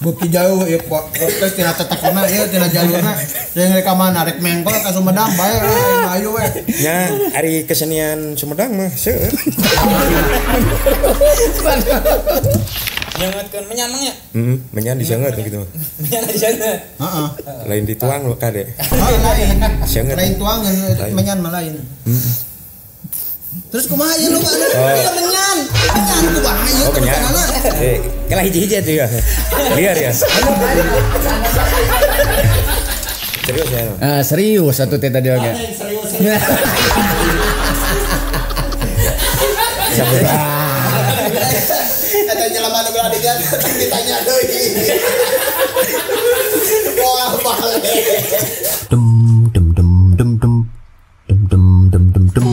Bukti jauh ya podcast tina tetekona ieu tina jalurna. Yang rek ka mana rek mengkol ka Sumedang bae ayo we. Nya ari kesenian Sumedang mah seueur. Nyengetkeun menyan mang nya? Heeh, menyan diseungeut gitu. Menyan diseungeut. Heeh. Lain dituang lo kade. Oh, lain. Seungeut. Lain tuang menyan mah lain. Terus kumaha ieu lu anu ieu menyan. Menyan kumaha ieu terusanana. Eh, kalah hiji-hiji atuh ya. Liar ya. Serius ya. Ah, serius atuh teh tadi oge. Serius. Eta jelema nu belah dieu ditanya deui. Wah, balik. Dum dum dum dum dum dum dum dum dum dum tung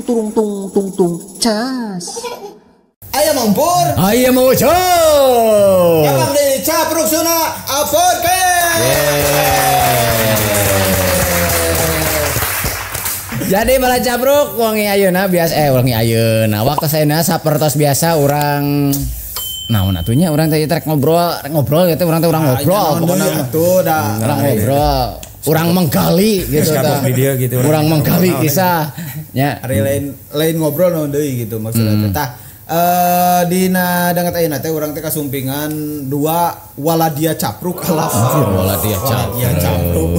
tung tung tung tung cas. Ayo Mangpur. Ayo mau Ucup. Kapan di Capruk Suna Podcast. Jadi bala capruk wengi ayeuna biasa wengi ayeuna waktu saena sapertos biasa urang naon atuh nya urang teh rek ngobrol gitu urang teh urang ngobrol pokona atuh da urang ngobrol urang menggali gitu tah gitu, urang menggali kisah nya ari lain ngobrol naon deui gitu maksudna teh tah. Dina danget ayeuna teh urang teh kasumpingan dua waladia capruk alaf. Waladia capruk.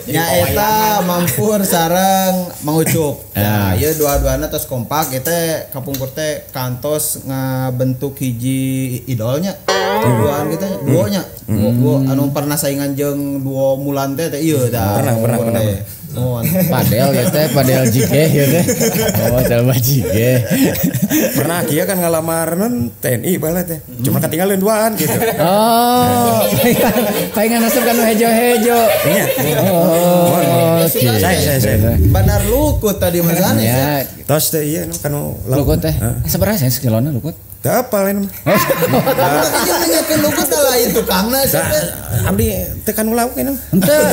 Nya eta Mampur sareng Mang Ucup. Nah, ieu dua-duana tos kompak ieu teh kapungkur teh kantos ngabentuk hiji idolnya. Duaan kita duonya. Duo anu pernah saingan jeung duo Mulan teh teh ieu tah. Pernah. Oh, padel ya teh, padel jige ya teh. Oh, coba jige. Pernah kia kan ngalamarnan TNI baheula teh. Cuma ketinggalan duaan gitu. Oh, palingan asup kan hejo-hejo. Iya. Oh, saya. Benar lukut tadi Mas Anis. Ya. Tos teh ieu nu kanu lukut teh. Sabaraha sen sekilona lukut? Teu apal lain mah. Ieu nanyakeun lukut da lain tukangna sih. Abdi teu kanu lauk ieu mah. Henteu.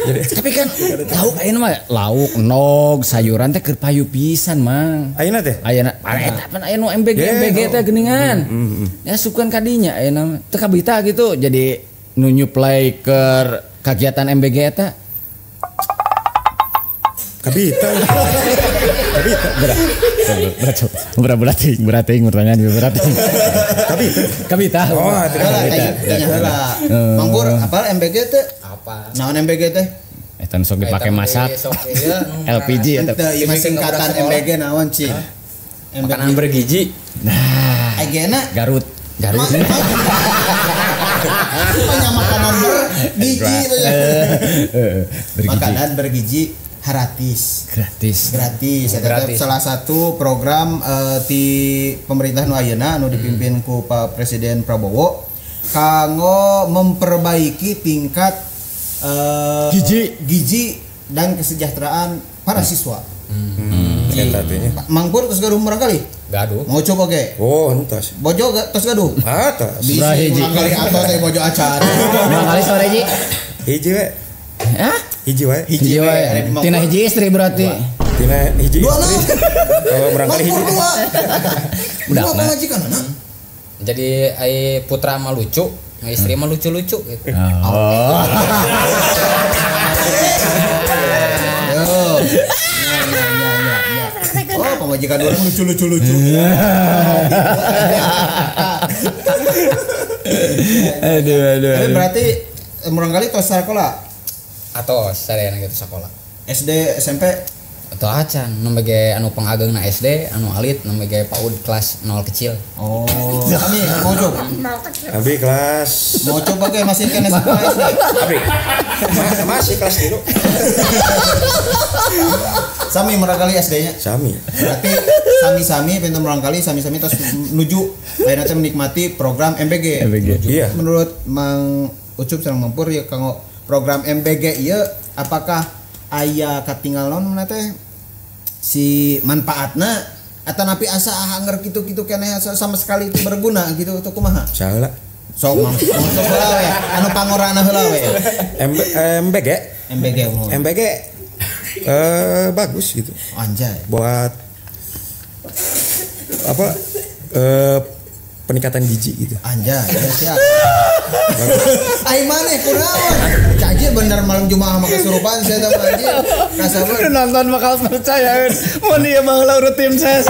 Tapi kan lauk ayeuna mah lauk, nog, sayuran teh keur payu pisan mang. Ayeuna teh? Ayeuna eta pan aya nu MBG MBG teh geuningan. Ya sukan kadinya ayeuna mah teu kabita gitu. Jadi nu nyuplai keur kagiatan MBG eta. Kabita. Kabita. Berat pertanyaan berat. Kabita. Kabita. Oh, tanya heula. Mangpur apal MBG teh? Apa? Naon MBG teh? Eta sok dipake masak. LPG eta. Teu ieu mah singkatan MBG naon cing? Makanan bergizi. Nah, Egena Garut. Garut. Banyak makanan bergizi. Makanan bergizi gratis. Gratis. Eta salah satu program ti pemerintah nu ayeuna anu dipimpin ku Pak Presiden Prabowo kanggo memperbaiki tingkat gizi dan kesejahteraan para siswa. Mangpur tos gaduh murang kali? Gaduh. Mau coba ge? Oh, entos. Bojo tos gaduh? Ah, tos. Bisi murang kali atos teh bojo acan. Murang kali sore ji? Hiji we. Hah? Hiji wae. Hiji wae. Tina hiji istri berarti. Tina hiji dua istri. Oh, murang kali hiji. Udah. Dua pamajikan anak. Jadi ai putra mah lucu, istri mah lucu-lucu gitu. Oh. Yo. Ya. Oh, pamajikan orang lucu-lucu-lucu. Aduh. Tapi berarti murang kali tos sakola. Atos sadayana gitu sekolah. SD, SMP atau acan nembe ge anu pangageungna SD, anu alit nembe ge PAUD kelas 0 kecil. Oh, kami mau coba. Abi kelas mau coba ge masih kena sekolah SD. Abi. Masih kelas 3. Sami murang kali SD-nya. Sami. Berarti sami-sami pintu murang kali sami-sami terus menuju ayeuna teh menikmati program MBG. MBG. Iya. Menurut Mang Ucup sareng Mampur ya kanggo program MBG ieu apakah aya katinggalan mana teh si manfaatna Atanapi asa angger kitu-kitu keneh sama sekali itu berguna gitu atau kumaha? Salah. Sok mang sok heula we. Anu pangorana heula we. MBG. MBG umum. MBG bagus gitu. Anjay. Buat apa peningkatan gizi gitu. Anjay, ya siap. Ai maneh kunaon? Caji bener malam Jumaah mah kesurupan saya teh anjir. Kasabar. Nonton bakal percaya. Mun ieu baheula urut tim ses.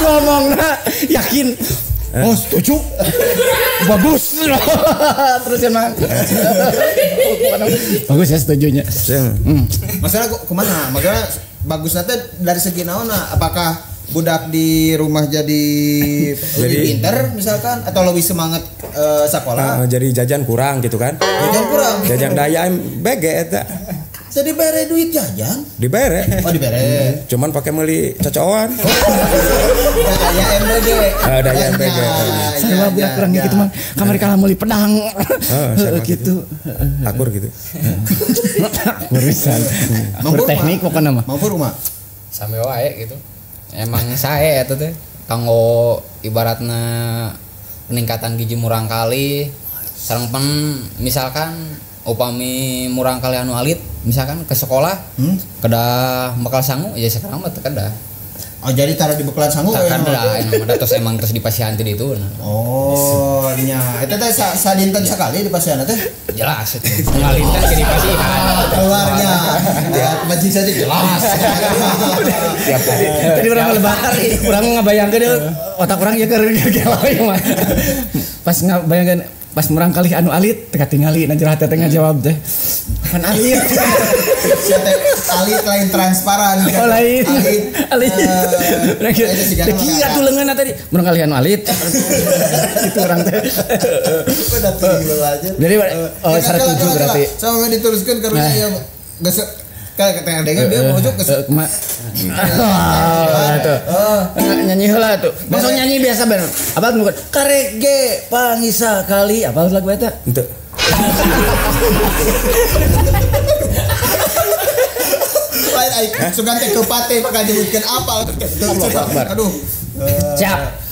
Ngomongna yakin. Oh, setuju. Bagus. Terus emang. Bagus ya setujunya. Masalah kumaha? Maksudnya bagusna teh dari segi naonna? Apakah budak di rumah jadi lebih pinter misalkan atau lebih semangat sekolah? Jadi jajan kurang gitu kan? Jajan kurang. Jajan daya MBG eta. Jadi bere duit jajan? Dibere. Oh, dibere. Cuman pakai meuli cocoan. Daya MBG. Daya MBG. Sarua budak kurang gitu mah. Kamari kalah meuli pedang. Gitu. Akur gitu. Urusan. Akur teknik pokokna mah. Mampu rumah. Sami wae gitu. Emang sae eta teh kanggo ibaratna peningkatan gizi murang kali sareng pen misalkan upami murang kali anu alit misalkan ke sekolah kedah bakal sangu ya sekarang mah teu kedah. Oh jadi tara di bekalan sangu teu kedah emang terus emang terus dipasihan ti ditu. Oh nya eta teh sadinten sakali dipasihan teh jelas itu ngalinten ke dipasihan keluarnya ya majlis aja jelas. Tadi urang lebakan urang ngabayangkeun otak urang ieu keur gelo ieu mah. Pas ngabayangkeun pas murang kali anu alit teu katingali na jero hate teh ngajawab teh kan alit. Sia teh alit lain transparan. Oh lain. Alit. Teu kieu atuh leungeunna tadi murang kali anu alit. Itu urang teh. Udah tinggal aja. Jadi oh 107 berarti. Sama diteruskeun karunya ya geus kayak tengah dia mau juk geus kumaha. Tuh. Nyanyi heula tuh. Maksud nyanyi biasa bener. Apa nu karek ge pangisa kali apa lagu eta? Henteu. Lain ai sugan teh kepate bakal nyebutkeun apal. Aduh. Siap.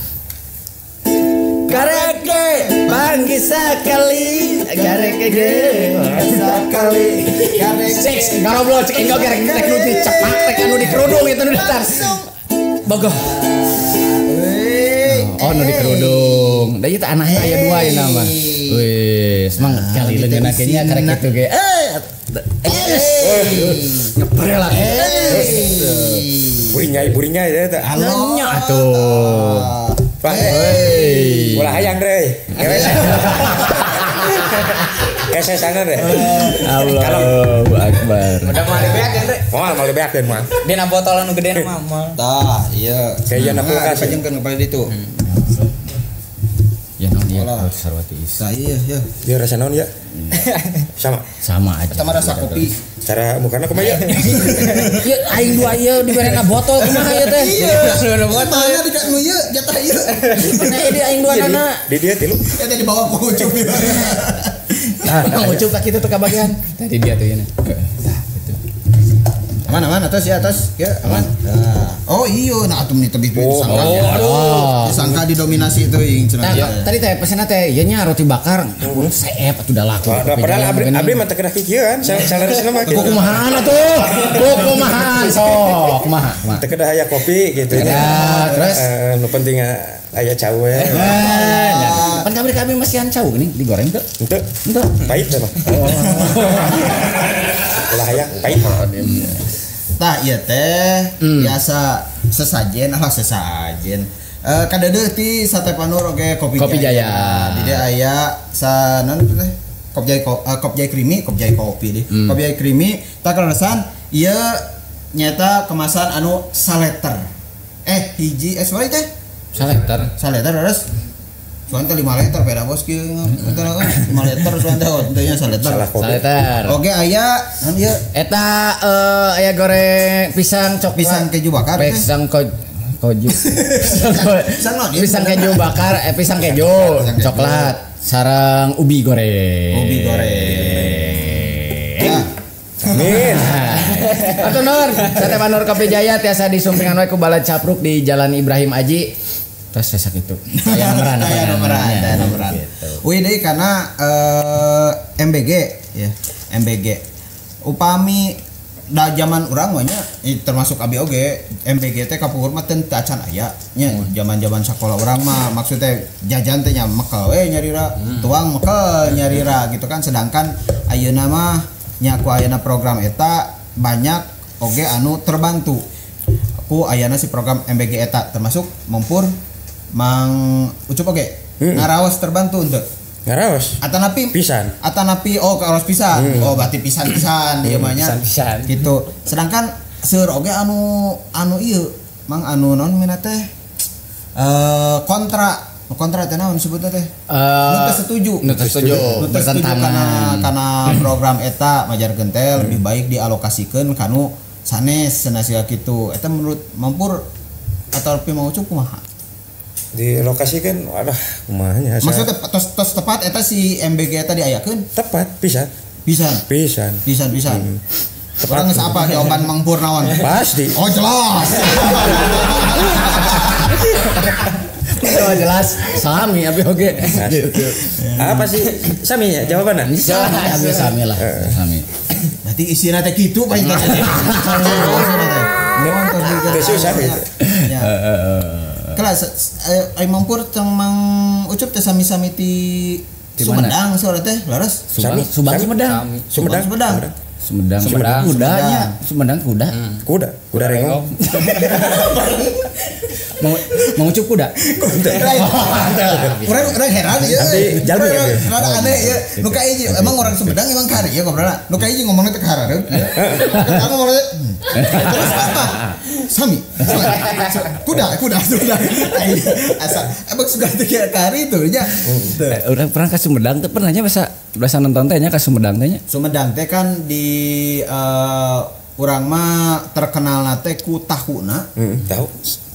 Karek ge pangisa kali karek ge pangisa kali karek six ngaroblol cek enggal gerek tek nu dicepak tek anu dikerudung itu nu ditar. Bogoh. Oh nu dikerudung. Da ieu teh anakna aya dua ieu nama. Wih, semangat kali leungeunna ge nya karek kitu ge. Ngebrel lah. Buringai eta. Nya atuh. Pak, ulah hayang deh. Kesesanan deh. Allahu Akbar. Udah mau dibeakeun deh. Moal mau dibeakeun mah. Dina botol anu gede mah moal. Tah, iya. Kayaknya kulkas dipajengkeun kepada ditu. Ya naon ieu Sarwati Isa. Tah iya ya. Ieu rasa naon ya? Sama. Sama aja. Eta mah rasa kopi. Cara mukana kumaha ya? Ieu aing dua ieu diberena botol kumaha ieu teh? Iya. Mana di nu ieu jatah ieu. Nah, di aing dua nana. Di dia tilu. Eta dibawa ku Ucup. Nah, Ucup ka kitu teu kabagian. Tadi dia tuh ieu. Tah gitu. Aman aman atas ya atas ya aman. Oh iya nah atuh ni tebih disangka. Oh, disangka didominasi itu ing cenah. Tadi teh pesenna teh ieu nya roti bakar. Ampun seep atuh da laku. Padahal abdi mah teu kedah kikieuan salarasna mah. Kumahaan atuh? Kumahaan sok kumaha? Teu kedah aya kopi gitu. Ya, terus nu penting aya cau we. Pan kamari kami masihan cau geuning digoreng teu? Henteu. Henteu. Pahit teh mah. Ulah hayang pahit. Tah ieu teh biasa sesajen ah sesajen. Kadeudeuh ti Sate Panur oge Kopi Jaya. Di dieu aya sanan teh Kopi Jaya krimi, Kopi Jaya kopi deh. Kopi Jaya krimi tah kaleresan ieu nyata kemasan anu saleter. Hiji sorry teh. Saleter. Saleter terus soalnya 5 liter beda bos kieu. Eta 5 liter soalnya teh nya saleter. Saleter. Oke aya naon ieu? Eta aya goreng pisang coklat. Pisang keju bakar. Pisang keju. Pisang keju bakar, pisang keju coklat sareng ubi goreng. Ubi goreng. Amin. Atur nuhun. Sate Manur Kopi Jaya tiasa disumpingan we ku Balad Capruk di Jalan Ibrahim Aji. Terus saya sakitu. Aya nomoran, aya nomoran. Wih deui kana MBG ya, MBG. Upami da zaman urang mah nya termasuk abi oge MBG teh kapungkur mah teu acan aya nya zaman-zaman sakola urang mah maksudnya jajan teh nya mekel we nyarira, tuang mekel nyarira gitu kan, sedangkan ayeuna mah nya ku ayeuna program eta banyak oge anu terbantu ku ayeuna si program MBG eta termasuk Mempur Mang Ucup oge ngaraos terbantu untuk ngaraos atanapi pisan atanapi oh ngaraos pisan oh berarti pisan-pisan ieu mah nya pisan-pisan gitu sedangkan seueur oge anu ieu mang anu naon mina teh kontra teh naon sebutna teh nu teu setuju kana program eta majarkeun teh lebih baik dialokasikeun kanu sanes cenah sia kitu eta menurut Mampur atau pi Mang Ucup kumaha? Dilokasikan, waduh, kumaha nya. Maksudnya tos tepat eta si MBG eta diayakeun? Tepat pisan. Pisan. Tepat. Urang geus apa jawaban Mang Pur naon? Pasti. Oh jelas. Oh jelas, sami abi oge. Gitu. Apa sih sami ya jawabanna? Sami sami lah, sami. Berarti isina teh kitu Pak teh. Teu susah gitu. Kelas ai Mampur teng Mang Ucup teh sami-sami ti Sumedang saurang teh laras. Subang Sumedang. Sumedang. Kudanya, Sumedang kuda. Kuda rengong. Mau Ucup kuda. Urang heran ieu. Rada aneh ieu. Nu ka hiji emang orang Sumedang emang kari ieu ngobrolna. Nu ka hiji ngomongna teh kahareup. Ka ngomongna terus apa? Sami. Kuda. Asa emang suka teh kari itu nya. Urang pernah ka Sumedang teh pernah nya basa nonton teh nya ka Sumedang teh nya. Sumedang teh kan di urang mah terkenal teh ku tahuna. Tahu.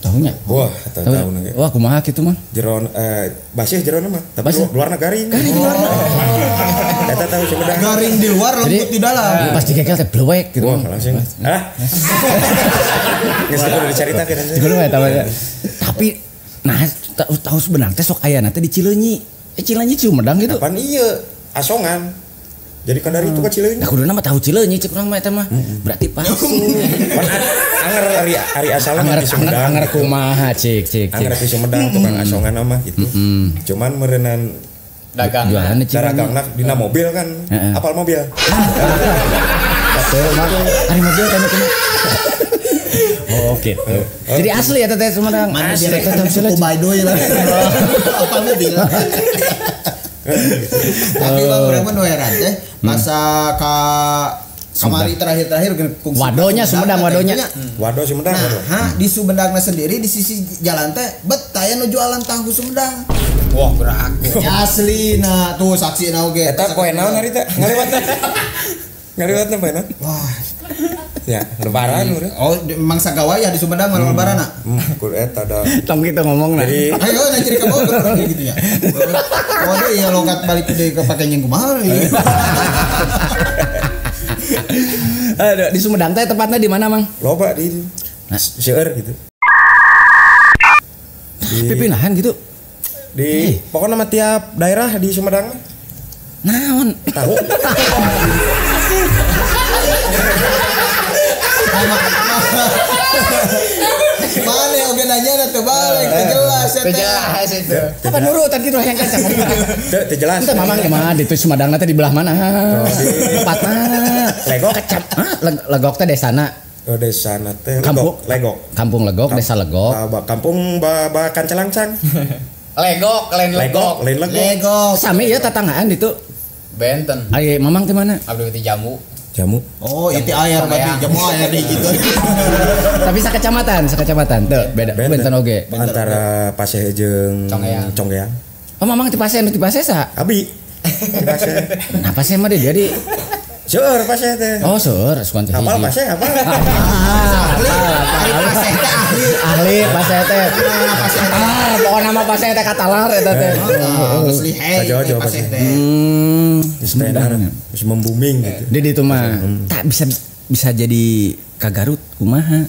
Tahunya? Wah, tahu. Wah, kumaha kitu mah? Jeron basih jeron mah, tapi luarna garing. Garing di luarna. Eta tahu Sumedang. Garing di luar, lembut di dalam. Pas digekel teh blewek gitu. Wah, langsung. Ah. Geus kudu dicaritakeun. Kudu eta mah. Tapi nah tahu Sumedang teh sok aya teh di Cileunyi. Cileunyi Sumedang gitu. Kapan ieu asongan. Jadi kan dari itu ke Cileunyi. Nah kuduna mah tahu Cileunyi cek urang mah eta mah. Berarti palsu. Anger ari asalna mah di Sumedang. Anger kumaha cik. Anger di Sumedang tukang asongan mah gitu. Cuman meureunan dagang. Dagangna dina mobil kan. Apal mobil. Betul mah. Ari mobil kan kumaha. Oh gitu. Jadi asli ya teh Sumedang. Asli teh Cileunyi. Baduy lah. Apal mobil. Tapi bang urang mah nu heran teh masa ka kamari terakhir-terakhir wadonya Sumedang wadonya. Wado Sumedang. Nah, di Sumedangna sendiri di sisi jalan teh bet aya nu jualan tahu Sumedang. Wah, gerak. Asli nah tuh saksina oge. Eta poe naon hari teh? Ngaliwatna. Ngaliwatna poe naon? Wah. Ya, lebaran urang. Oh, memang sagawayah di Sumedang mah lebaran na. Kudu eta da. Tong kitu ngomongna. Jadi ayo na ciri ka Bogor gitu ya. Waduh iya logat balik deui ke pake jeung kumaha. Aduh, di Sumedang teh tepatnya di mana, Mang? Loba di seueur gitu. Tapi pindahan gitu. Di pokoknya mah tiap daerah di Sumedang. Naon? Tahu. Mana oge nanya teh balik teu jelas eta. Teu jelas itu. Apa nurutan kitu hayang kaca. Teu jelas. Teu mamang mah di Sumedang teh di belah mana? Tepatna. Legok. Legok teh desana. Oh desana teh Legok. Kampung Legok, desa Legok. Kampung Babakan Celangcang. Legok, lain Legok. Lain Legok. Sami ya tetanggaan itu. Benten. Ari mamang teh mana? Abdi teh Jamu. Jamu. Oh, itu air berarti jamu air di gitu. Tapi sakecamatan teu beda. Benten oge. Antara Paseh jeung Conggeang. Oh, mamang ti Paseh, nu ti Paseh saha? Abi. Ti Paseh. Nah, Paseh mah dia jadi seueur Paseh teh. Oh, seueur sugan teh. Apal Paseh apal. Paseh teh ahli Paseh teh. Ah, pokona mah Paseh teh katalar eta teh. Geus lihai Paseh teh. Sumedang geus membuming gitu. Di ditu mah tak bisa Bisa jadi ka Garut kumaha?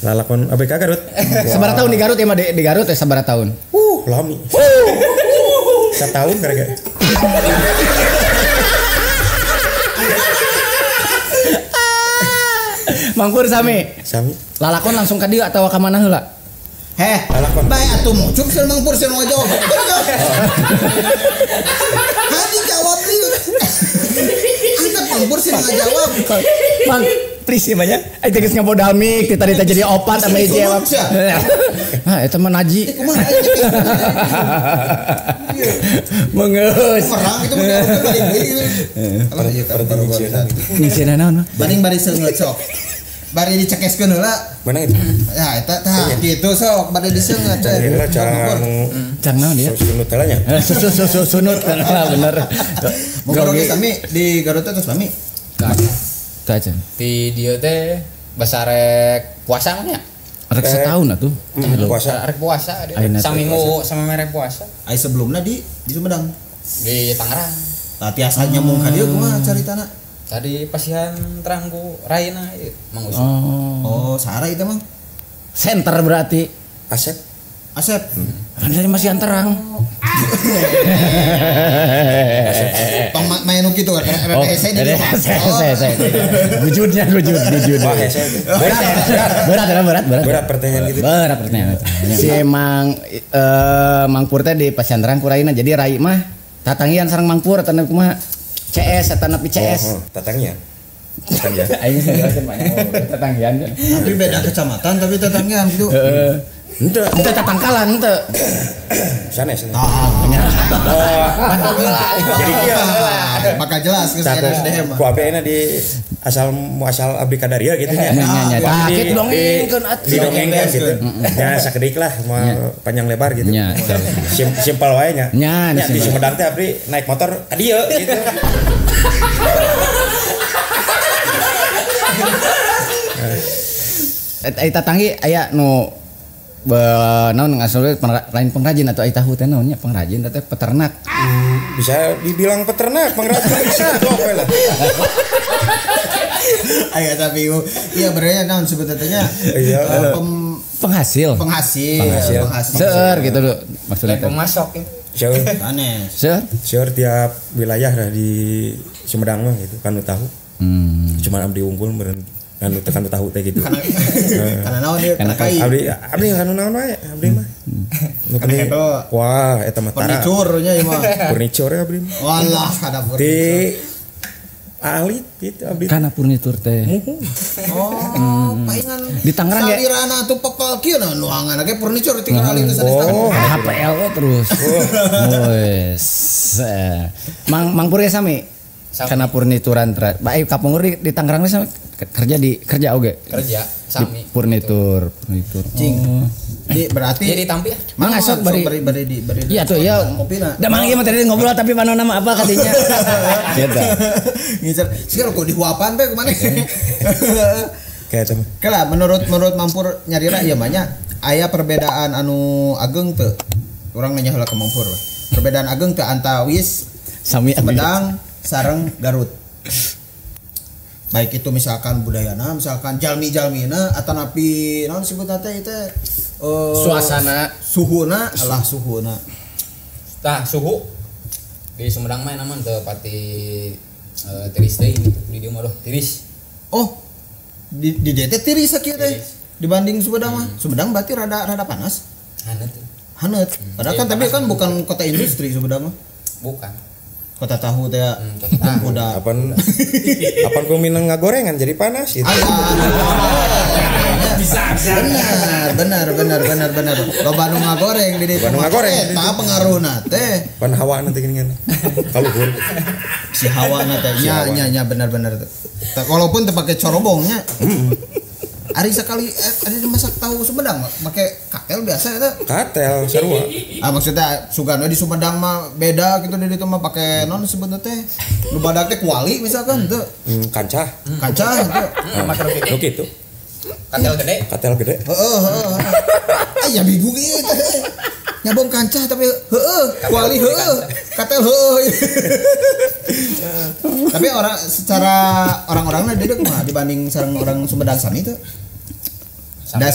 Lalakon ABK Garut. Sabaraha tahun di Garut ya mah di Garut ya sabaraha tahun? Lami. Setahun kira-kira. Mangpur sami. Sami. Lalakon langsung ka dieu atawa ka mana heula? Heh, lalakon. Bae atuh mucuk sieun Mangpur sieun ngajawab. Hadi jawab ieu. Antep Mangpur sieun ngajawab. Mang, please ya banyak. Aing teh geus ngabodal mic ti tadi teh jadi opat sama jawab. Hah, eta mah naji. Kumaha Mengeus. Perang itu mah balik deui gitu. Alah ieu teh Ngisieunan naon? Banding bari seungeut sok. Bari dicekeskeun heula. Mana itu? Ya eta tah kitu sok bari diseungeut. Cang naon ya? Sunut heula nya. Sunut lah bener. Mun oge sami di Garut teh terus sami. Tah acan. Di dieu teh basarek puasa mah nya. Rek setahun atuh. Puasa. Rek puasa dia. Saminggu sama merek puasa. Ai sebelumna di Sumedang. Di Tangerang. Tah tiasa nyambung ka dieu kumaha caritana? Tadi pasihan terang ku Raina ieu Mang Usup. Oh, Sara itu Mang. Center berarti. Asep. Asep. Kan dari masihan terang. Tong main nu kitu kan rada hese di hese. Gujudnya gujud. Wah, hese. Berat pertanyaan gitu. Berat pertanyaan. Si Mang Mangpur teh di pasihan terang ku Raina. Jadi Rai mah tatanggian sareng Mangpur atawa kumaha? CS atau napi CS. Oh, tatanggian. Tatanggian. Aing jelasin banyak. Tatanggian. Tapi beda kecamatan tapi tatanggian gitu. Heeh. Henteu tatangkalan henteu. Sanes. Jadi kieu bakal jelas geus SDM. Ku abna di asal muasal abdi kadaria gitu nya. Nya. Kitu dongengkeun atuh. Didongengkeun gitu. Ya sakedik lah moal panjang lebar gitu. Simpel wae nya. Nya di Sumedang teh abdi naik motor ka dieu gitu. Eta tanggi aya nu naon ngasoleh lain pengrajin atau ai tahu teh naonnya pengrajin teh peternak. Bisa dibilang peternak, pengrajin bisa we lah. Aya tapi iya berarti naon sebetulnya iya penghasil. Penghasil. Seueur gitu loh maksudnya. Pemasok ya. Seueur. Aneh. Seueur tiap wilayah lah di Sumedang mah gitu kan nu tahu. Cuman abdi unggul meureun kanu tekan tahu teh gitu. Karena naon ieu? Karena kai. Abdi kanu naon wae abdi mah. Nu penting wah eta mah tara. Furniture nya ieu mah. Furniture abdi mah. Walah kada furniture. Di alit gitu abdi. Kana furniture teh. Oh, palingan di Tangerang ya. Salirana atuh pepel kieu nuangan ge furniture tinggal alit teh sanes. Oh, HPL terus. Wes. Mang Pur sami. Kana furnituran baik kapungkur di Tangerang sama kerja oge. Kerja sami. Di furnitur. Cing. Di berarti jadi tampi. Mang asok bari bari iya tuh iya. Kopina. Da mang ieu mah tadi ngobrol tapi panona mah apa katinya. Gitu. Ngicer. Sekarang kok dihuapan pe kumaha. Kayak sama. Kala menurut Mangpur nyarira ieu mah nya aya perbedaan anu ageng teu. Urang nanya heula ka Mangpur. Perbedaan ageng teu antawis sami Sumedang sareng Garut. Baik itu misalkan budayana, misalkan jalmi-jalmina atau napi naon sebutna teh itu suasana suhuna alah suhuna. Tah suhu di Sumedang mah namun teu pati tiris deui gitu. Di dieu mah tiris. Oh. Di dieu teh tiris sakieu teh dibanding Sumedang mah. Sumedang berarti rada panas. Haneut. Haneut. Padahal kan tapi kan bukan kota industri Sumedang mah. Bukan. Kota tahu teh udah apan ku minang ngagorengan jadi panas gitu. Bisa. Benar. Loba nu ngagoreng di ditu. Loba nu ngagoreng. Eta pengaruhna teh. Pan hawa nanti geuningan. Kaluhur. Si hawana teh nya benar. Walaupun teu pake corobong nya. Ari sekali ari masak tahu Sumedang make katel biasa eta. Katel sarua. Ah maksudnya sugana di Sumedang mah beda gitu di ditu mah pake naon sebutna teh. Nu badak teh kuali misalkan teu. Kancah. Kancah teu. Nu kitu. Katel gede. Katel gede. Heeh heeh. Aya bingung ieu teh. Nyabong kancah tapi heeh, kuali heeh, katel heeh. Tapi orang secara orang-orangna dia kumaha dibanding sareng orang Sumedang sami teu? Da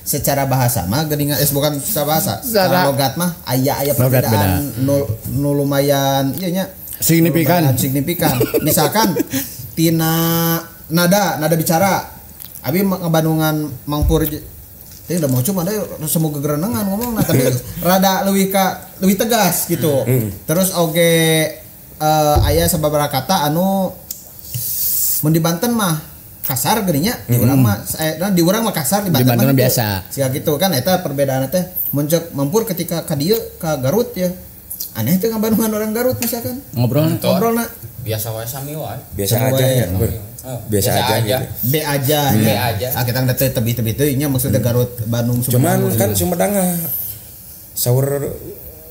secara bahasa mah geuningan bukan secara bahasa, secara logat mah aya perbedaan nu lumayan ieu nya signifikan. Signifikan. Misalkan tina nada bicara abi ngebandungan Mangpur teh udah mau cuma ada semua gegerenengan ngomongna tapi rada leuwih ka leuwih tegas gitu. Terus oge aya sababaraha kata anu mun di Banten mah kasar geuning nya di urang mah di urang mah kasar di Banten mah biasa. Siga gitu kan eta perbedaanna teh mun ceuk Mangpur ketika ka dieu ka Garut ya. Aneh teh ngabandungan orang Garut misalkan. Ngobrolna biasa wae sami wae. Biasa aja ya. Biasa aja gitu. B aja. B aja. Ah kita teh tebih-tebih teuing nya maksudnya Garut Bandung Sumedang. Cuman kan Sumedang saur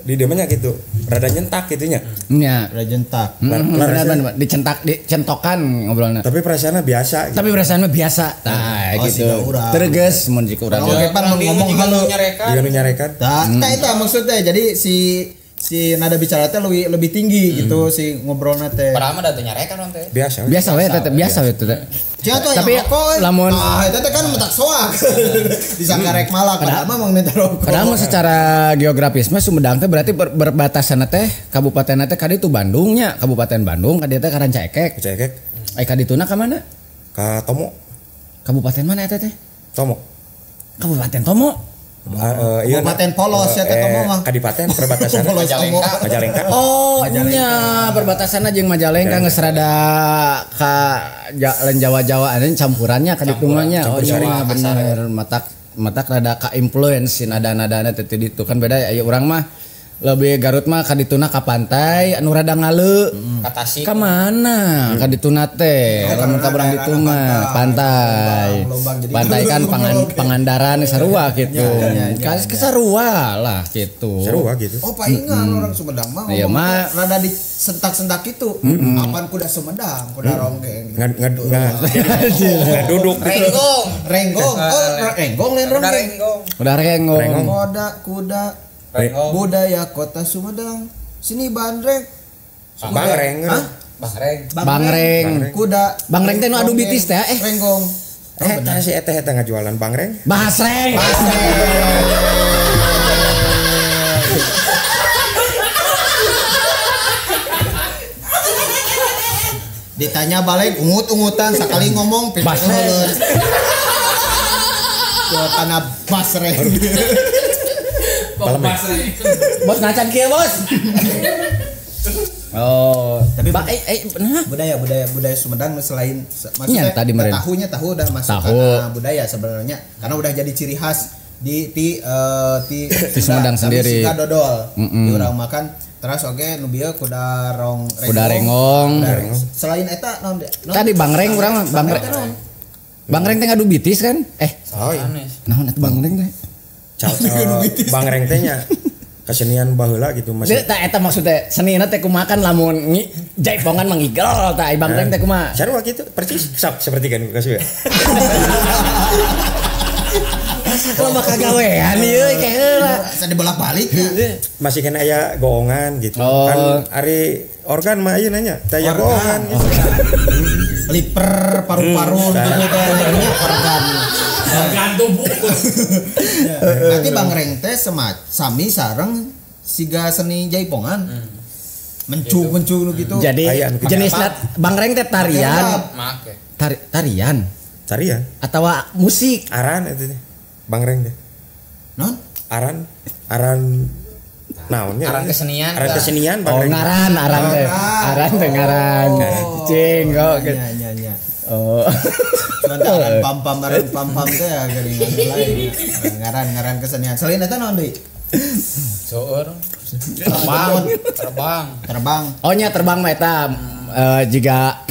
di dieu mah gitu. Rada nyentak gitu nya. Nya, rada nyentak. Benar dicentak dicentokan ngobrolna. Tapi perasaannya biasa gitu. Tapi perasaannya biasa. Tah gitu. Tereges mun jika urang. Oke, pan ngomong halu. Jiga nu nyarekan. Tah, eta maksudnya. Jadi si nada bicara teh lebih tinggi gitu si ngobrolna teh. Padahal mah da teu nyarekan teh. Biasa. Biasa we teh, biasa we teh. Tapi lamun eta teh kan mentak soak. Disangka rek malak padahal mah minta rokok. Padahal mah secara geografis mah Sumedang teh berarti berbatasan teh kabupaten teh ka ditu Bandungnya, Kabupaten Bandung ka dieu teh ka Rancaekek. Rancaekek. Ai ka dituna ka mana? Ka Tomo. Kabupaten mana eta teh? Tomo. Kabupaten Tomo. Kabupaten Polos ya teh Tomo mah. Kadipaten perbatasan Majalengka. Majalengka. Oh, nya perbatasanna jeung Majalengka geus rada ka lain Jawa-Jawa anu campurannya ka ditu mah nya. Oh iya bener, matak rada ka influence si nada-nadana teh ditu kan beda aya urang mah lebih Garut mah ka dituna ka pantai anu rada ngale. Ka Tasik. Ka mana? Ka dituna teh. Lamun ka urang ditu mah pantai. Pantai kan Pangandaran sarua gitu. Ka sarua lah gitu. Sarua gitu. Oh, palingan orang Sumedang mah iya mah rada disentak-sentak gitu. Apan kuda Sumedang, kuda ronggeng. Duduk renggong. Renggong. Oh, renggong lain ronggeng. Kuda renggong. Kuda budaya kota Sumedang. Sini bandrek. Bangreng. Bangreng. Bangreng. Kuda. Bangreng teh nu adu bitis teh eh. Renggong. Eta si eta eta ngajualan bangreng. Basreng. Ditanya balik ungut-ungutan sekali ngomong basreng. Tanah basreng. Bos ngacan kieu bos. Oh, tapi nah. Budaya Sumedang selain maksudnya ya, tadi tahunya tahu udah masuk karena budaya sebenarnya karena udah jadi ciri khas di Sumedang sendiri. Tapi dodol. Di urang makan terus oge nu bieu kuda rong renggong. Kuda renggong. Selain eta naon? Tadi bangreng urang bangreng. Bangreng teh ngadu bitis kan? Oh iya. Naon eta bangreng teh? Bangreng teh nya kesenian baheula gitu masih. Tah eta maksudnya senina teh kumaha kan lamun jaipongan mangigel tah ai bangreng teh kumaha. Sarua kitu persis seperti kan kasih ya. Kalau bakal gawean ieu kayak heula. Asa dibolak-balik. Masih kena aya goongan gitu. Oh. Kan ari organ mah ieu nanya, teh aya goongan gitu. Liper, paru-paru gitu teh nya organ. Organ tubuh. Berarti bangreng teh sami sareng siga seni jaipongan. Mencung-mencung gitu. Jadi jenis bangreng teh tarian. Tarian. Tarian atawa musik. Aran itu teh. Bangreng teh. Non? Aran naonnya? Aran kesenian. Aran kesenian bangreng. Oh, ngaran aran teh. Aran teh ngaran. Cing kok. Nya nya. Oh. Cuman aran pam-pam aran pam-pam teh geuningan lain. Ngaran-ngaran kesenian. Selain eta naon deui? Seueur. Terbang. Oh nya terbang mah eta jiga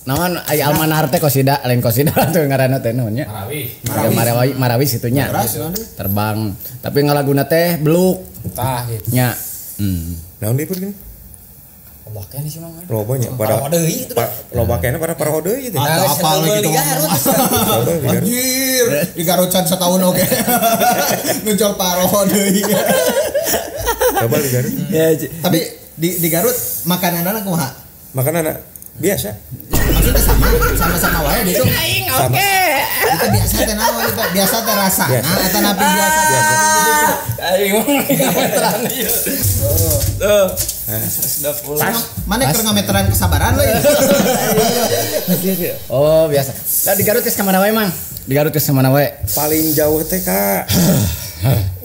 naon aya almanar teh kosida lain kosida tuh ngaranna teh naon nya? Marawis. Marawis kitu nya. Terbang. Tapi ngalaguna teh beluk. Tah gitu. Nya. Naon deui pun gini? Loba keneh sih Mang. Loba nya pada loba keneh pada paroho deui gitu. Ada apa lagi gitu ngomong. Anjir, di Garut can setahun oge. Ngejual paroho deui. Loba di Garut. Ya, tapi di Garut makananna kumaha? Makananna biasa. Maksudnya sama-sama wae gitu. Oke. Itu biasa teh naon itu? Biasa teh rasana atau napi biasa teh. Aing mah ngameteran ieu. Tuh. Pas. Mana keur ngameteran kesabaran leuy. Oh, biasa. Lah di Garut geus ka mana wae, Mang? Di Garut geus ka mana wae? Paling jauh teh ka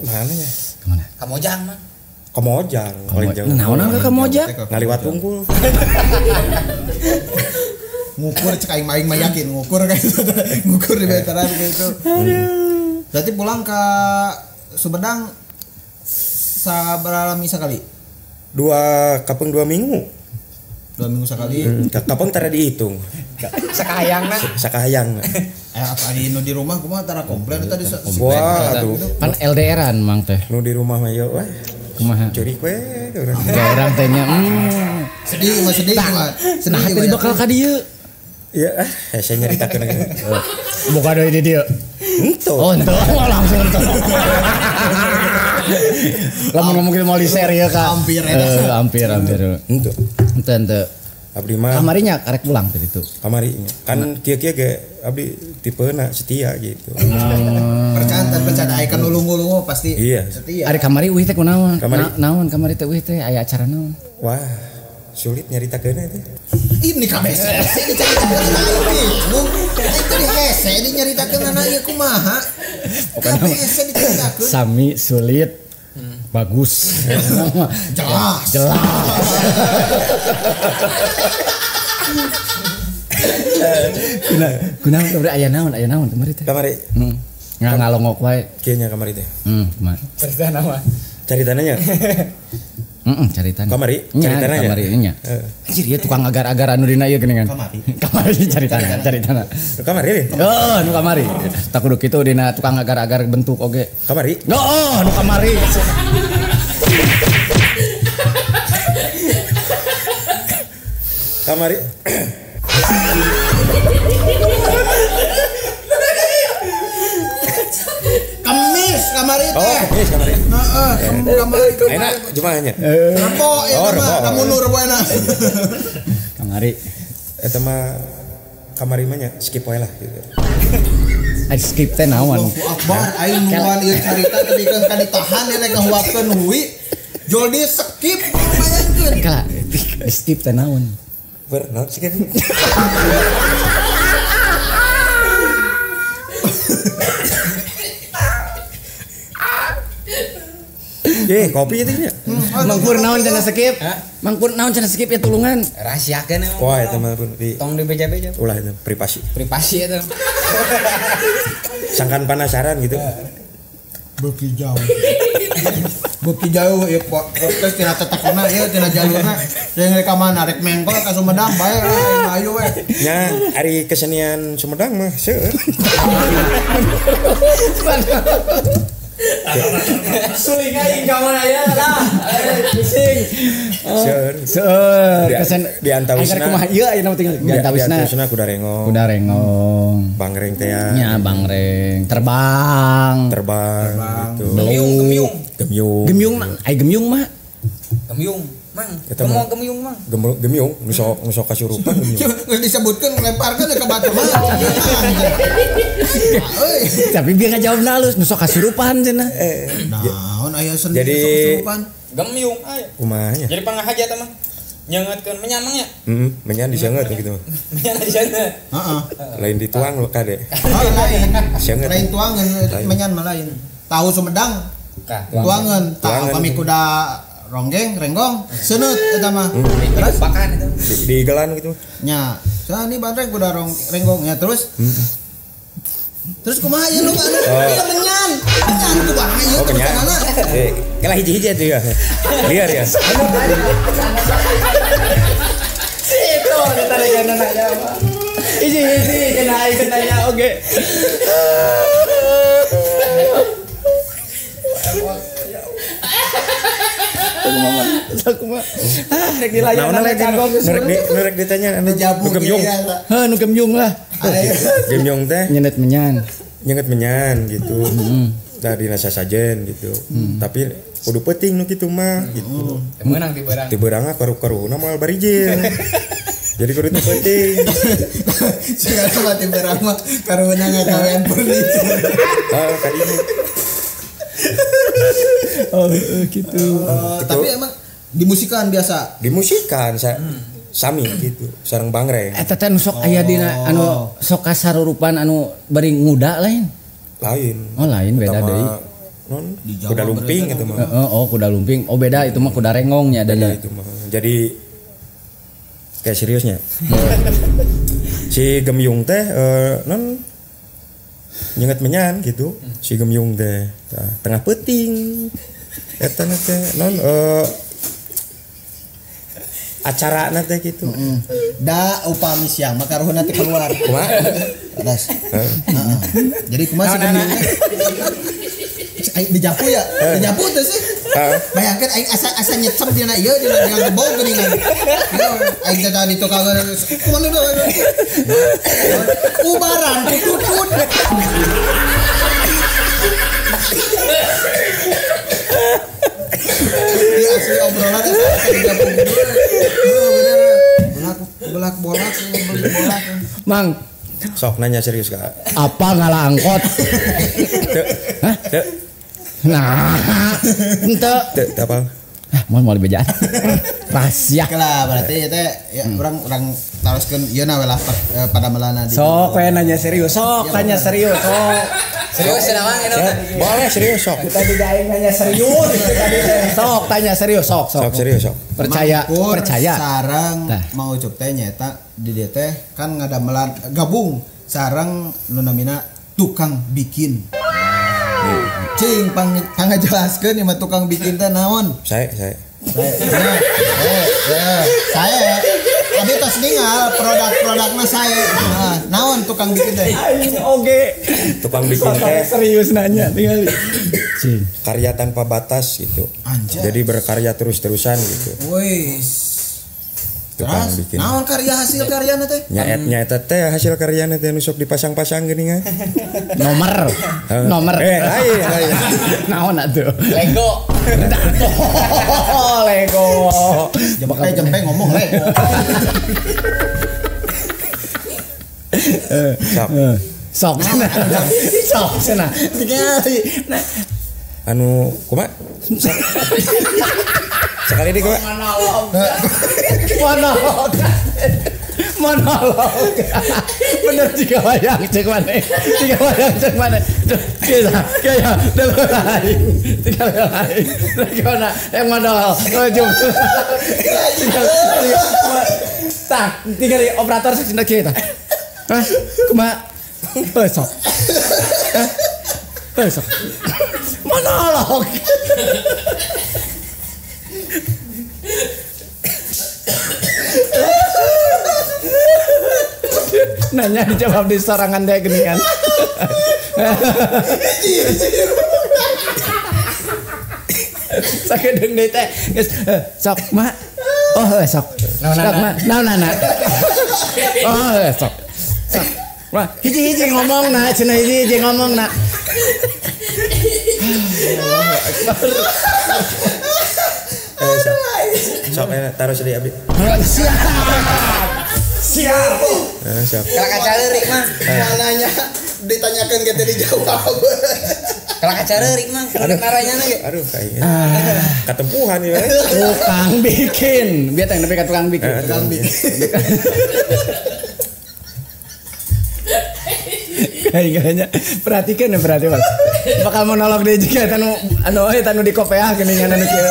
mana nya? Ka mana? Ka Mojang, Mang. Ka Mojang paling jauh. Naon ka Mojang? Ngaliwat unggul. Ngukur cek aing mah yakin ngukur kayak gitu. Ngukur di veteran kayak gitu. Aduh. Berarti pulang ke Sumedang sabaraha lami sakali? Kapeng 2 minggu. 2 minggu sekali. Kapeng tara dihitung. Sakahayangna. Sakahayangna. Apa di nu di rumah kumaha tara komplain tadi. Wah, atuh. Pan LDR-an Mang teh. Nu di rumah mah yo wah. Kumaha? Curi we urang. Urang teh nya. Sedih mah sedih mah. Sedih tadi bakal ka dieu. Ya, saya nyaritakeun lagi. Bukan dari dia. Henteu. Oh, henteu. Langsung henteu. Lamun ngomong mau di share ya Kak. Hampir hampir. Henteu. Henteu. Abdi mah kamari nya karek pulang tadi itu. Kamari nya. Kan kieu-kieu ge abdi tipena setia gitu. Percaya aya kan nulung-nulung pasti. Iya. Setia. Ari kamari uih teh kunaon? Naon kamari teh uih teh aya acara naon? Wah, sulit nyaritakeun teh. Ini kabeh hese dicaritakeun aing. Itu di hese dinyaritakeun anak ieu kumaha? Kabeh hese dicaritakeun. Sami sulit. Bagus. Jelas. Jelas. Kunaon kamari aya naon kamari teh? Kamari. Ngalongok wae. Kieu nya kamari teh. Kumaha? Caritana mah. Caritana nya. Caritana. Kamari, caritana nya. Kamari nya. Anjir ieu tukang agar-agar anu dina ieu geuningan. Kamari caritana. Kamari deh. Heeh, nu kamari. Tak kudu kitu dina tukang agar-agar bentuk oge. Kamari. Heeh, nu kamari. Kamari. Kemis kamari teh. Oh, kemis kamari. Heeh, kamari. Enak jumahnya. Rebo eta mah, kamu nu rebo enak. Kamari. Eta mah kamari mah nya skip wae lah gitu. Ai skip teh naon? Allahu Akbar, aing nungguan ieu carita tadi kan ka ditahan ieu rek ngahuapkeun hui. Jol di skip bayangkeun. Kala, skip teh naon? Ber, naon skip? Kopi itu nya. Mangkur naon cenah skip? Mangkur naon cenah skip ya tulungan. Rahasiakeun emang. Wah, eta mah di tong di beja-beja. Ulah itu privasi. Privasi eta. Sangkan penasaran gitu. Beuki jauh. Beuki jauh ieu podcast tina tetekona ieu tina jalurna. Jeung rek ka mana rek mengkol ka Sumedang bae ayo we. Nya ari kesenian Sumedang mah seueur. Suling aing ka mana ya lah. Pusing. Seueur. Seueur kesen di antawisna. Kumaha ieu ayeuna tinggal di antawisna. Di antawisna kuda rengong. Kuda rengong. Bangreng teh ya. Nya bangreng, terbang. Terbang gitu. Gemyung, gemyung. Gemyung ai gemyung mah. Gemyung, Mang. Kumaha gemyung, Mang? Gemyung nu sok kasurupan gemyung. Geus disebutkeun ngelemparkeun ke batu mah. Tapi biar ngajawab halus nu sok kasurupan cenah. Naon aya seni sok kasurupan? Gemyung aya. Kumaha nya? Jadi pangahaja teh mah. Nyeungeutkeun menyan Mang nya? Heeh, menyan diseungeut gitu mah. Menyan diseungeut. Heeh. Lain dituang lo kade. Oh, lain. Seungeut. Lain tuangan, menyan mah lain. Tahu Sumedang. Tuangan, tahu kami kuda ronggeng, renggong, seuneuh eta mah. Terus pakan itu. Di gelan gitu. Nya, sa ini bandreng kuda renggong nya terus. Terus kumaha ieu lu anu ieu menyan. Menyan kumaha ieu terusanana. Kalah hiji-hiji atuh ya. Liar ya. Situ ditarekan nanya mah. Hiji-hiji kena aing nanya oge. kumaha. Sok kumaha. Ah rek dilayanan kagok geus. Nu rek ditanya anu nu gemyung. Heuh nu gemyung lah. Gemyung teh nyenet menyan. Nyenget menyan gitu. Tah dina sasajen gitu. Tapi kudu peuting nu kitu mah gitu. Teu meunang ti beurang. Ti beurang karu-karuhuna moal barijil. Jadi kudu teu peuting. Segala mah ti beurang mah karuhuna ngagawean furniture. Oh, kadinya. Oh, gitu. Tapi emang dimusikan biasa. Dimusikan sami gitu, sareng bangreng. Eta teh nu sok aya dina anu sok kasarurupan anu bari nguda lain. Lain. Oh, lain beda deui. Non kuda lumping gitu mah. Oh, kuda lumping. Oh, beda itu mah kuda rengongnya adanya. Itu mah. Jadi kayak seriusnya. Si gemyung teh non nyenget menyan gitu. Si gemyung teh tengah peuting. Eta teh non acara teh gitu. Da upami siang mah karuhuna teh keluar. Kumaha? Atas. Jadi kumaha si gemyung teh? Aing dijapu ya, dijapu teh sih. Bayangkan aing asa nyecep dina ieu dina gebog geuningan. Aing teh tadi tukang kumaha ubaran kututut. Di asli obrolan asa dijapu. Bener. Bolak-bolak bolak. Mang, sok nanya serius kak. Apa ngalah angkot? Hah? Nah, ente. Teu apa? Ah, moal dibejaan. Rahasia. Lah berarti teh ya urang taroskeun ieu na we lah pada melana di. Sok we nanya serius, sok tanya serius, sok. Serius cenah Mang ini. Boleh serius sok. Kita juga aing nanya serius tadi teh. Sok tanya serius sok sok. Sok serius sok. Percaya, percaya. Sareng Mang Ucup teh nyaeta di dieu teh kan ngadamelan gabung sareng nu namina tukang bikin. Cing pangajelaskeun ieu mah tukang bikin teh naon? Saya. Saya. Abi tos ningal produk-produkna saya. Nah, naon tukang bikin teh? Aing oge. Tukang bikin teh serius nanya tinggal. Cing. Karya tanpa batas gitu. Anjay. Jadi berkarya terus-terusan gitu. Wis. Tukang bikin. Naon karya hasil karyana teh? Nyaeta teh hasil karyana teh nu sok dipasang-pasang geuningan. Nomor. Nomor. Lain. Naon atuh? Lego. Oh, Lego. Jempe ngomong Lego. Sok. Sok. Sok cenah. Tinggali. Anu kumaha? Sekali ini gue monolog. Monolog. Bener jika wayang cek mana. Jika wayang cek mana. Kayak lain. Tiga lain. Tiga yang monolog. Tah, tinggal operator sing kita. Hah? Kumaha? Besok. Besok. Monolog. Nanya dijawab di sorangan deh gini kan. Sakit deung deui teh. Geus sok mak. Oh sok. Sok mak. Naon nana. Oh sok. Sok. Wah, hiji-hiji ngomong na, cenah hiji-hiji ngomong na. Sok. Sok taruh sedih abdi. Siap. Siap. Siap. Kalau kaca leurik mah. Moal nanya ditanyakan ge teu dijawab. Kalau kaca leurik mah naranya ge. Aduh kayaknya. Katempuhan ya. Tukang bikin. Biar teh nepi ka tukang bikin. Tukang bikin. Kayaknya perhatikan ya perhatikan Mas. Bakal monolog deui juga eta nu anu eta nu di kopeah geuningan anu kieu.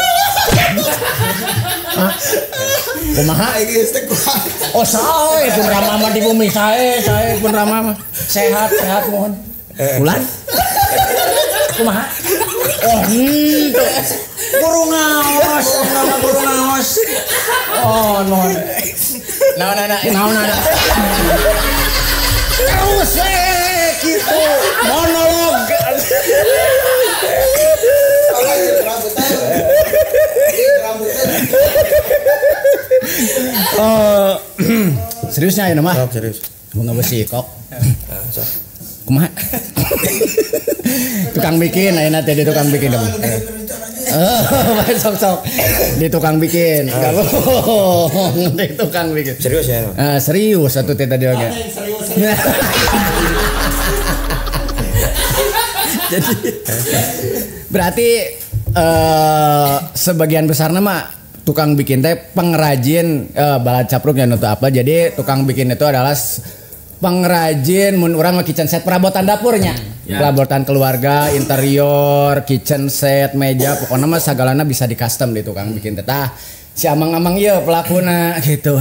Hah? Kumaha geus teh kumaha? Oh sae pun ramah mah di bumi sae sae pun ramah mah. Sehat sehat mohon. Bulan? Kumaha? Oh henteu. Guru ngaos, nama guru ngaos. Oh mohon. Naon nana? Naon nana? Terus gitu monolog. Seriusnya ayeuna mah. Sok serius. Bunga besi kok. Kumaha? Tukang bikin ayeuna teh di tukang bikin dong. Oh, sok-sok di tukang bikin. Di tukang bikin. Serius ya? Serius satu teh tadi oge. Jadi berarti sebagian besarnya mah tukang bikin teh pengrajin balad capruk ya atau apa. Jadi tukang bikin itu adalah pengrajin mun urang mah kitchen set perabotan dapurnya. Ya. Perabotan keluarga, interior, kitchen set, meja, pokoknya mah sagalana bisa di custom di tukang bikin teh. Tah, si amang-amang ieu pelakuna gitu.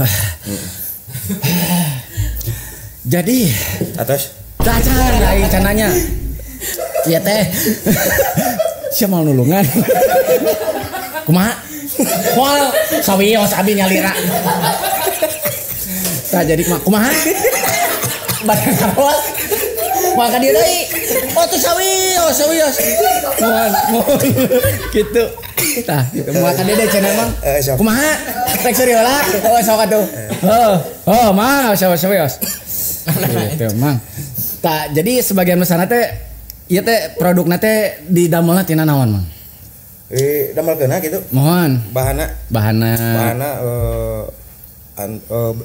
Jadi atas cacar aing cananya. Ieu teh. Sia mau nulungan. Kumaha? Moal sawios abi nyalira. Tah jadi kumaha? Badan kawas. Moal ka dieu deui. Oh tuh sawios, sawios. Moal, gitu. Tah, gitu. Moal ka dieu deui cenah emang. Kumaha? Rek seuri heula. Oh sok atuh. Heuh, oh mah sawios. Gitu, Mang. Tah, jadi sebagian besarna teh ieu teh produkna teh didamelna tina naon, Mang? Damelkeunna gitu. Mohon. Bahana. Bahana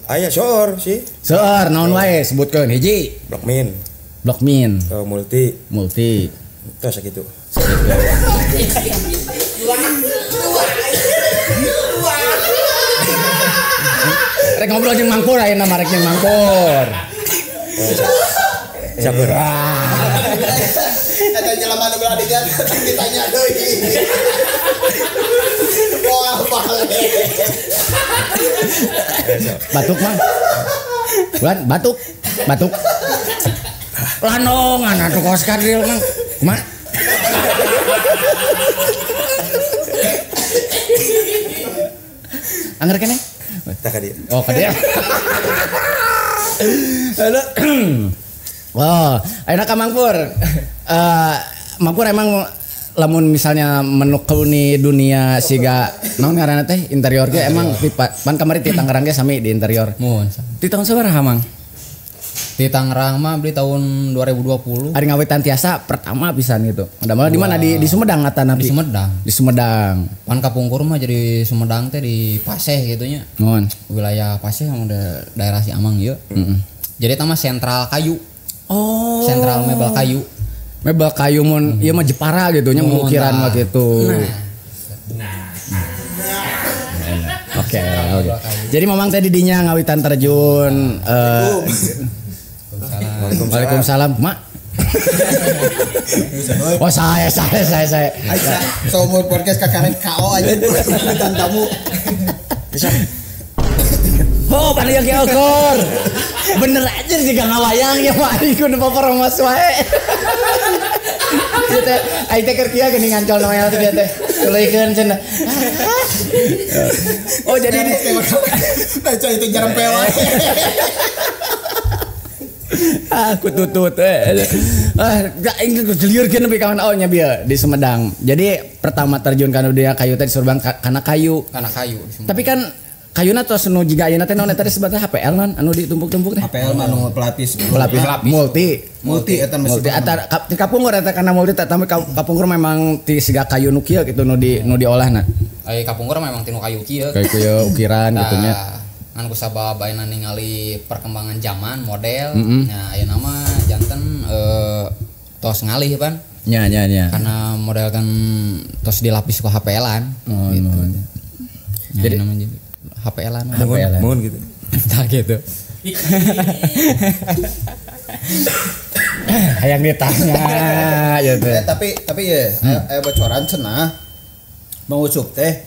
aya soor sih. Soor naon wae sebutkeun hiji. Blokmin. Blokmin. Multi. Tos sakitu. Rek ngobrol jeung Mangpur ayeuna mah rek jeung Mangpur. Sabar. Eta jelema nu belah dinya ditanya deui. Wah, balik. Batuk, Mang. Bulan batuk. Batuk. Lanongan atuh kos kadil, Mang. Kumaha? Angger keneh? Tah ka dieu. Oh, ka dieu. Halo. Wah, ayeuna ka Mangpur. Mangpur emang lamun misalnya menekuni dunia siga naon ngaranna teh interior ge emang pan kamari ti Tangerang ge sami di interior. Muhun. Ti tahun sabaraha, Mang? Di Tangerang mah beli tahun 2020. Ari ngawitan tiasa pertama pisan gitu. Ada di mana di Sumedang atanapi? Di Sumedang. Di Sumedang. Pan kapungkur mah jadi Sumedang teh di Paseh gitu nya. Muhun. Wilayah Paseh yang udah daerah si Amang ieu. Heeh. Jadi eta mah sentral kayu. Oh. Sentral mebel kayu. Mebel kayu mun ieu mah Jepara gitu nya mengukiran mah gitu. Nah. Oke, oke. Jadi mamang tadi dinya ngawitan terjun Waalaikumsalam. Mak. Oh, saya. Aisyah, seumur podcast kakaren KO aja bintang tamu. Oh, panitia ki okor. Bener aja sih gak ngawayang ya Pak iku nu paparomas wae. Ieu teh aing teh keur kieu geuning ngancol Noel teh teh. Tuluikeun cenah. Oh, jadi baca itu jarang pewa. Aku tutut. Ah, aing jeliurkeun nepi ka mana nya bieu di Sumedang. Jadi pertama terjun kana dunia kayu teh di Surbang kana kayu. Kana kayu. Tapi kan kayuna tos nu jiga ayeuna teh naon eta disebutna HPL naon anu ditumpuk-tumpuk teh. HPL mah anu pelapis. Pelapis multi. Multi eta masih. Multi eta ti kapungkur eta kana multi tapi kapungkur memang ti siga kayu nu kieu gitu nu di nu diolahna. Ai kapungkur memang ti nu kayu kieu. Kayu kieu ukiran gitu nya. Ngan ku sabab ayeuna ningali perkembangan zaman model. Nah ayeuna mah janten tos ngalih pan. Nya nya nya. Karena model kan tos dilapis ku HPL-an gitu. Jadi namanya HPL-an. Mohon gitu. Tah gitu. Hayang ditanya gitu. Tapi ya aya bocoran cenah Mang Ucup teh.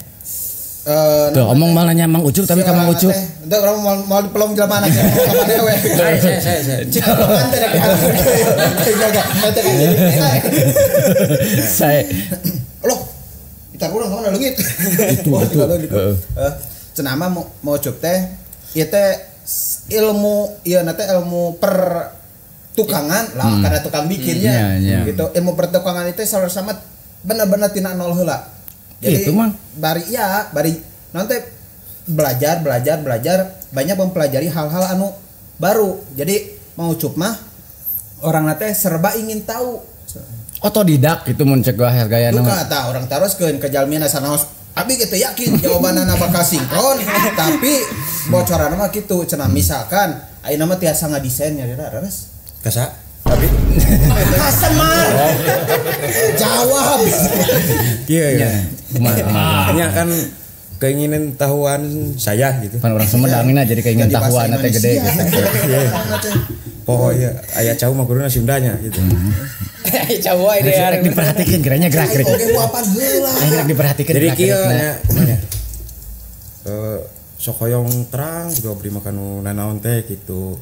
Tuh omong malah nanya Mang Ucup tapi ka Mang Ucup. Henteu urang mau dipelong jelema anak. Saya. Saya. Loh, kita urang ka mana leungit. Itu. Cenah mah mau Ucup teh ieu teh ilmu ieu na teh ilmu pertukangan lah karena tukang bikinnya gitu. Ilmu pertukangan itu selalu sama bener-bener tina nol heula. Jadi itu, Mang. Bari iya, bari nanti belajar belajar belajar banyak mempelajari hal-hal anu baru. Jadi Mang Ucup mah orang teh serba ingin tahu. Otodidak gitu mun cek gua gaya nama. Duka tah urang taroskeun ka jalmina sanaos abi gitu yakin jawabanana bakal sinkron tapi bocoranna mah kitu cenah misalkan ayeuna mah tiasa ngadesain nya leres. Kasa abi kasemar. Jawab. Iya ya. Nya kan keinginan tahuan saya gitu. Pan orang Sumedang ini jadi keinginan tahuan teh gede gitu. Pokoknya aya cau mah kuduna Sundanya gitu. Cau wae deh rek diperhatikeun kiranya gerak-gerik. Oke apaan heula. Rek diperhatikeun. Jadi kieu nya kumaha. Sok hoyong terang gitu abdi mah kanu nanaon teh gitu.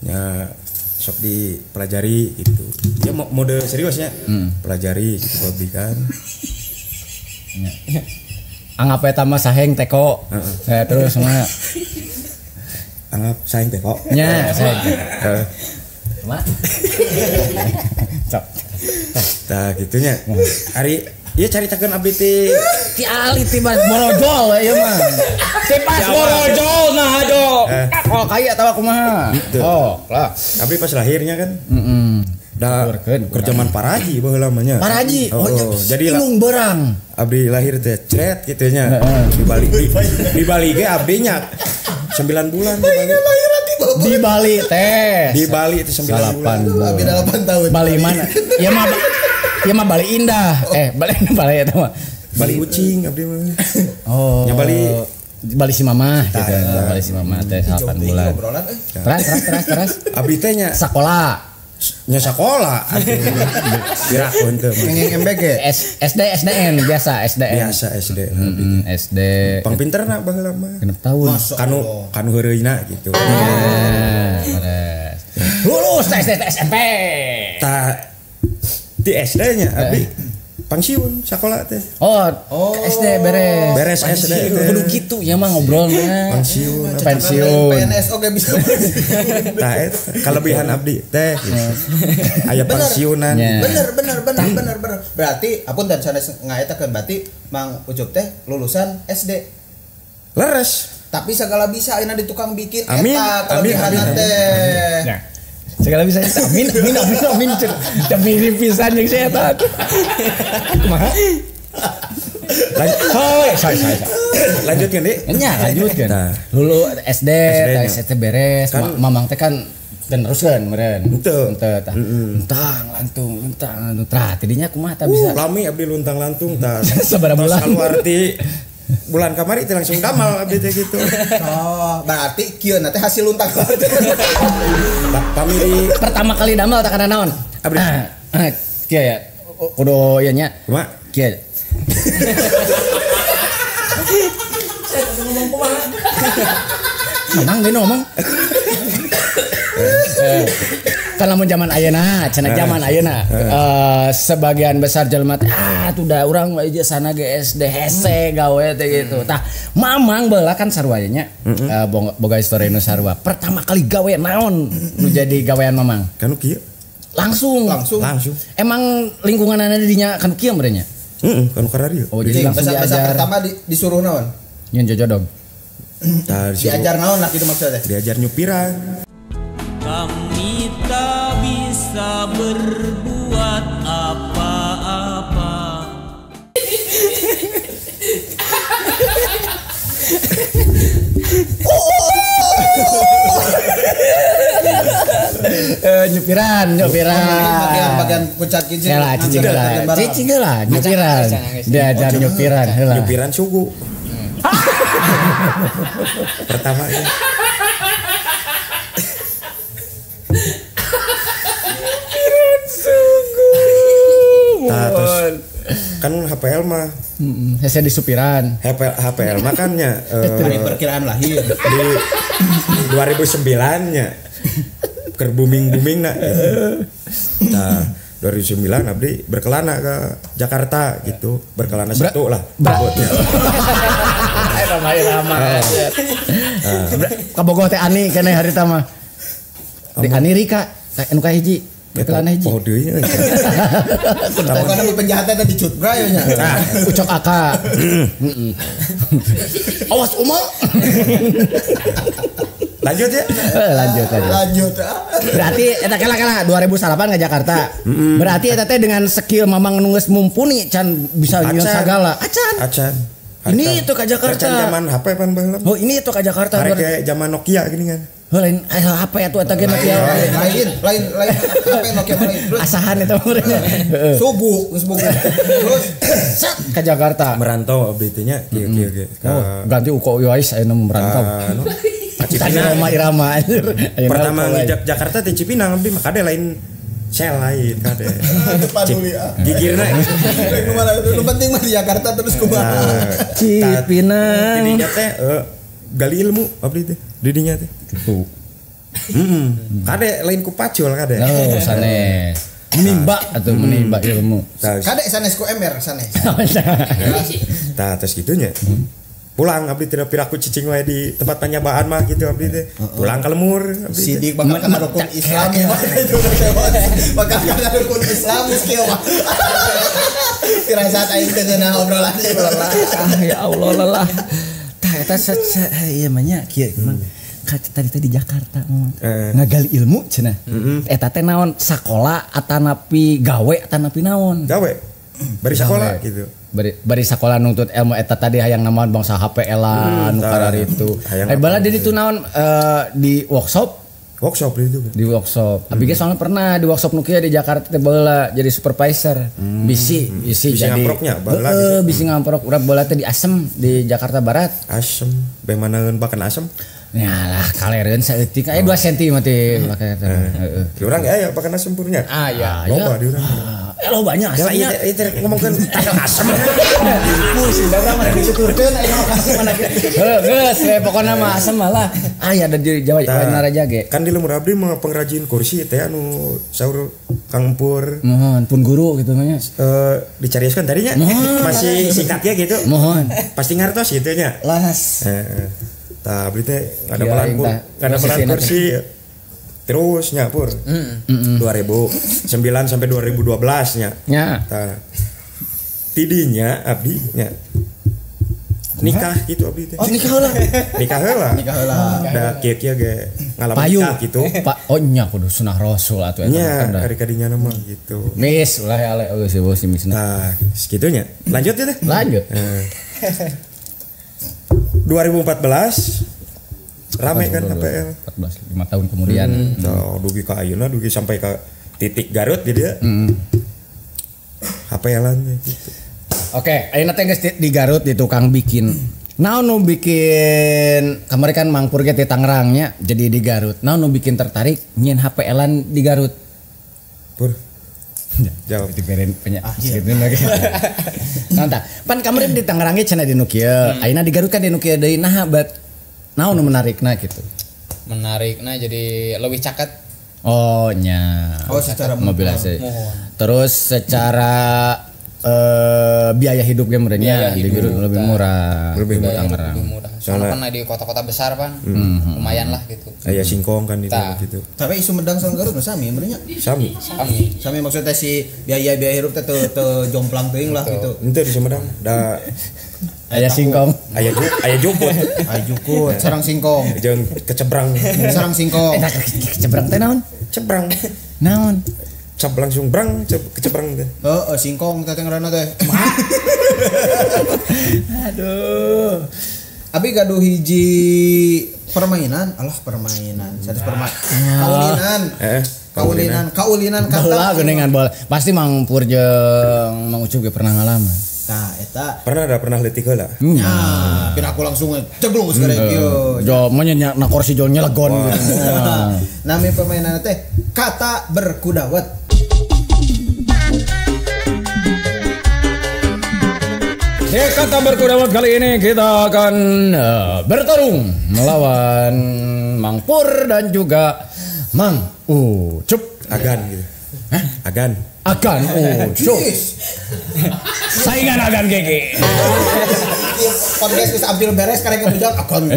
Nya sok dipelajari gitu. Ya mode seriusnya. Pelajari gitu abdi kan. Anggap eta mah saheng teko. Terus mah anggap saheng teko. Nya, saheng. Kumaha? Cok. Tah gitunya. Ari ieu caritakeun abdi ti ti ali ti mas borojol ieu mah. Ti pas borojol nah aduh. Kalau kaya atawa kumaha? Oh, lah. Abdi pas lahirnya kan. Heeh. Da kerjaman Paraji baheula mah nya. Paraji. Oh, jadi ilung berang. Abdi lahir teh cret kitu nya. Di Bali di Bali ge abdi nya 9 bulan di Bali. Di Bali teh. Di Bali itu 9 bulan. Abdi 8 tahun. Bali mana? Ya mah ya mah Bali Indah. Bali Bali eta mah. Bali Ucing abdi mah. Oh. Nya Bali Bali si Mama gitu. Bali si Mama teh 8 bulan. Terus. Abdi teh nya sekolah. Nya sekolah piraku henteu ngeng MBG SD SDN biasa SDN biasa SD SD pangpinterna baheula mah 6 tahun kanu kanu heureuyna gitu. Beres. Lulus SD SMP tah di SD nya abdi pensiun sekolah teh. Oh, SD beres. Beres SD teh. Kudu kitu ya mah ngobrolna. Pensiun. Pensiun. PNS oge bisa. Tah eta kelebihan abdi teh. Aya pensiunan. Bener. Berarti apunten sanes ngaetakeun berarti Mang Ucup teh lulusan SD. Leres. Tapi segala bisa ayeuna di tukang bikin eta kelebihanna teh. Segala bisa amin amin amin amin cek pisan jeung si eta. Kumaha? Hoi, saya. Lanjutkeun deui. Nya, lanjutkeun. Lulu SD, SD beres, mamang teh kan teruskeun meureun. Henteu. Henteu tah. Luntang lantung, luntang lantung. Tah, tidinya kumaha tah bisa? Lami abdi luntang lantung tah. Sabaraha bulan? Keluar ti bulan kamari teh langsung damal abdi teh gitu. Oh, berarti kieu na teh hasil luntang. Pamili pertama kali damal tak kana naon? Abdi. Kieu ya. Kudu ieu nya. Kumaha? Kieu. Ngomong kumaha? Menang deui ngomong. Kan lamun zaman ayeuna, cenah zaman ayeuna. Sebagian besar jelema teh ah tuh da urang mah sana ge SD hese gawe teh gitu. Tah, mamang baheula kan sarua nya. Boga histori nu sarua. Pertama kali gawe naon nu jadi gawean mamang? Kanu kieu. Langsung. Emang lingkunganana di dinya kanu kieu meureun nya? Heeh, kanu kararieu. Oh, jadi langsung diajar. Pertama disuruh naon? Nyeun jojodog. Diajar naon lah gitu maksudnya? Diajar nyupiran. Kami tak bisa berbuat apa-apa. Nyupiran. Bagian pucat gitu. Lah, cicing lah, nyupiran. Diajar nyupiran heula. Nyupiran sugu. Pertama ya. Nyupiran sugu. Nah, terus kan HPL mah. Saya disupiran. HPL mah kan nya dari perkiraan lahir di 2009 nya. Keur booming-booming na. Nah, 2009 abdi berkelana ke Jakarta gitu, berkelana satu lah. Ramai-ramai. Ka Bogor teh ani keneh harita mah. Di ani Rika, anu ka hiji. Betulan hiji. Oh deui nya. Pokoknya nu penjahatnya teh dicutbra ya nya. Ucok aka. Awas umang. Lanjut ya. Lanjut. Lanjut. Berarti eta kala 2008 ke Jakarta. Berarti eta teh dengan skill mamang nu geus mumpuni can bisa nyieun sagala. Acan. Ini itu ke Jakarta. Acan zaman HP pan baheula. Oh, ini itu ke Jakarta. Karek zaman Nokia gini kan. Heuh lain HP atuh eta ge Nokia. Lain HP Nokia lain. Asahan eta mah. Subuh geus boga. Terus set ke Jakarta. Merantau abdi teh nya kieu kieu ge. Ganti uko wais ayeuna merantau. Cipinang Irama. Pertama ngijak Jakarta teh Cipinang abdi mah kade lain sel lain kade. Gigirna. Nu penting mah di Jakarta terus kumaha. Cipinang. Didinya teh gali ilmu abdi teh didinya teh. Gitu. Kade lain ku pacul kade. Oh, sanes. Menimba atau menimba ilmu. Kade sanes ku ember sanes. Tah terus gitunya. Pulang abdi tidak piraku cicing wae di tempat penyabaan mah gitu abdi teh. Pulang ke lemur abdi. Sidik bakal kana rukun Islam itu bakal kana rukun Islam geus kieu mah. Firasat aing teh ngeunah obrolan ieu lelah. Ah ya Allah lelah. Tah eta ieu mah nya kieu emang tadi teh di Jakarta ngagali ilmu cenah. Eta teh naon sakola atanapi gawe atanapi naon? Gawe. Bari sakola gitu. Bari sakola nuntut ilmu eta tadi hayang namaon bangsa HP elan nu kararitu. Bala di ditu naon di workshop? Workshop di itu. Di workshop. Abi ge soalnya pernah di workshop nu kieu di Jakarta teh baheula jadi supervisor. Bisi jadi ngamproknya baheula gitu. Bisi ngamprok urang baheula teh di Asem di Jakarta Barat. Asem, beh manaeun bakan asem? Nyalah kalereun saeutik aya 2 cm mah teh make teh. Heeh. Di urang aya bakan asem purnya. Aya. Loba di urang. Lo banyak asemnya. Ya, itu ngomongkeun asem. Pusing da urang mah dituturkeun aya mah asem mana kieu. Heuh, geus we pokona mah asem malah. Aya da di Jawa Naraja ge. Kan di lemur abdi mah pengrajin kursi teh anu saur Kang Pur. Mohon pun guru gitu nya. Dicarioskeun tadinya. Masih singkatnya gitu. Mohon. Pasti ngartos gitu nya. Las. Heeh. Tah abdi teh ngadamelan kursi terus nya Pur. 2009 sampai 2012 nya. Nya. Tah. Tidinya abdi nya nikah gitu abdi teh. Oh nikah heula. Nikah heula. Nikah heula. Da kieu-kieu ge ngalaman nikah gitu. Pak oh nya kudu sunah rasul atuh eta nya ari kadinya mah gitu. Mis ulah ale eueuh si bos misna. Tah segitunya. Lanjut ya teh. Lanjut. 2014 rame kan HPL. 14 5 tahun kemudian. So, dugi ka ayeuna dugi sampai ke titik Garut jadi ya. HPL-an gitu. Oke, ayeuna teh geus di Garut di tukang bikin. Naon nu bikin kamari kan Mang Pur ge ti Tangerang nya jadi di Garut. Naon nu bikin tertarik nyieun HPL-an di Garut? Pur. Jawab diberen punya gitu lagi. Nah, tah. Pan kamari di Tangerang ge cenah di nu kieu. Ayeuna di Garut kan di nu kieu deui naha bat naon nu menarikna gitu. Menarikna jadi lebih caket. Oh nya. Oh secara mobilisasi. Terus secara biaya hidup ge meureunnya di Garut lebih murah. Lebih murah. Lebih murah. Soalnya kan di kota-kota besar pan lumayan lah gitu. Aya singkong kan itu gitu. Tapi Sumedang sareng Garut mah sami meureunnya. Sami. Sami maksudnya si biaya-biaya hidup teh teu jomplang teuing lah gitu. Henteu di Sumedang da aya singkong. Aya jukut. Aya jukut sareng singkong. Jeung kecebrang. Sareng singkong. Eta kecebrang teh naon? Cebrang. Naon? Cap langsung brang kecebrang teh. Heeh, singkong teh ngaranna teh. Aduh. Abi gaduh hiji permainan, alah permainan. Sanes permainan. Kaulinan. Kaulinan kata. Bola geuningan bola. Pasti Mang Pur jeung Mang Ucup ge pernah ngalaman. Tah eta pernah leutik heula. Nya. Pira aku langsung ceglung segala kieu. Jo mah nya na kursi jo nyelegon gitu. Nami permainan teh kata berkudawet. Di kata berkudawet kali ini kita akan bertarung melawan Mang Pur dan juga Mang Ucup. Agan gitu. Hah? Agan. Agan. Oh, so. Saingan agan gege. Podcast geus ambil beres karek bujang agan.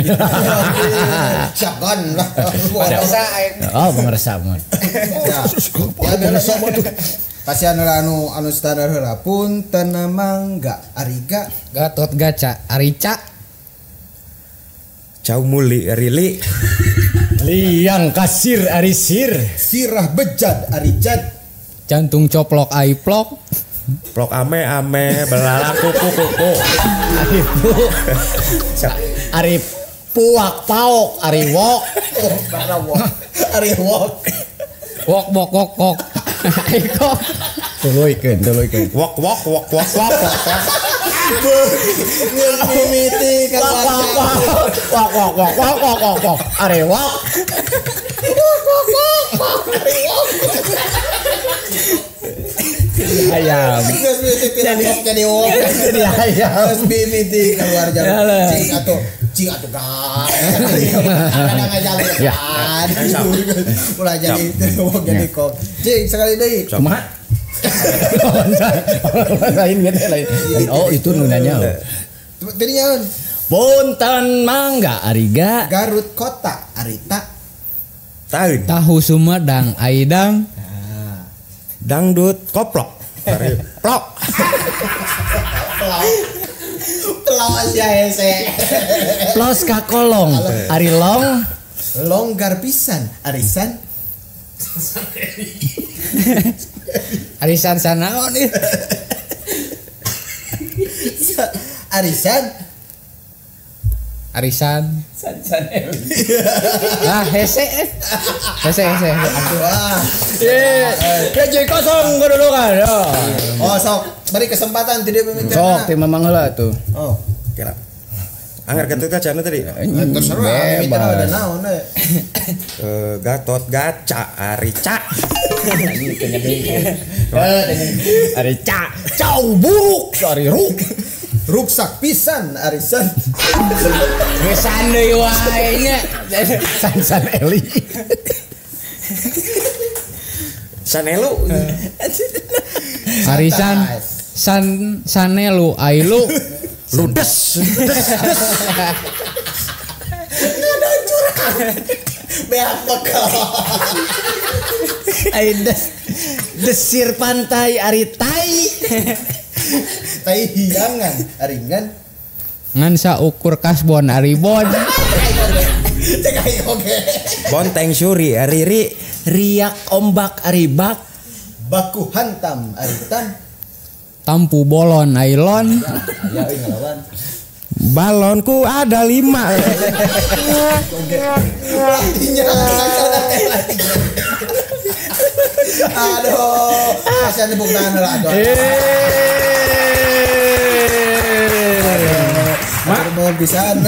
Siap gan lah. Oh, pengersa mun. Ya, pengersa mah tuh. Kasihan anu standar heula punten mangga ariga Gatot Gaca Arica Cau muli arili Liang kasir arisir Sirah bejad arijad Jantung coplok aiplok Plok ame ame belalang kuku kuku Aripu Ari puak paok ari wok ari wok wok bok wok kok Eko tuluikeun wok wok wok wok wok wok mimiti ka wok wok wok wok wok wok wok wok ari wok wok wok wok ari wok ayam jadi wok jadi ayam terus mimiti keluar jalan cing atuh gan kadang ngajalan ulah jadi wok jadi kok cing sekali deui kumaha lain gitu lain. Oh itu nu nanya. Tadi nyaun. Punten mangga ariga Garut kota arita taun Tahu Sumedang aidang dangdut koplok plok plok sia hese Plos kakolong ari long longgar pisan arisan arisan sanaon ieu arisan arisan san ah hese hese hese wah ye kosong kedudukan oh sok beri kesempatan tidak memimpin sok ti mamang heula tuh oh kira anggar Gatot Kaca tadi terserah mimitina ada naon we Gatot Gaca Arica Arica cau buruk ari ruk ruksak pisan arisan geus deui wae nya san san eli sanelu arisan san sanelu ailu ludes des des ngada curang beak bekal ai des desir pantai ari tai tai hiangan aringan ngan saukur kasbon ari bon cek aing oge bonteng suri ari ri riak ombak ari bak baku hantam ari tan tampu bolon ailon ya euy ngelawan balonku ada 5 pelatihnya aduh kasihan tepuk tangan lah aduh Mampur pisan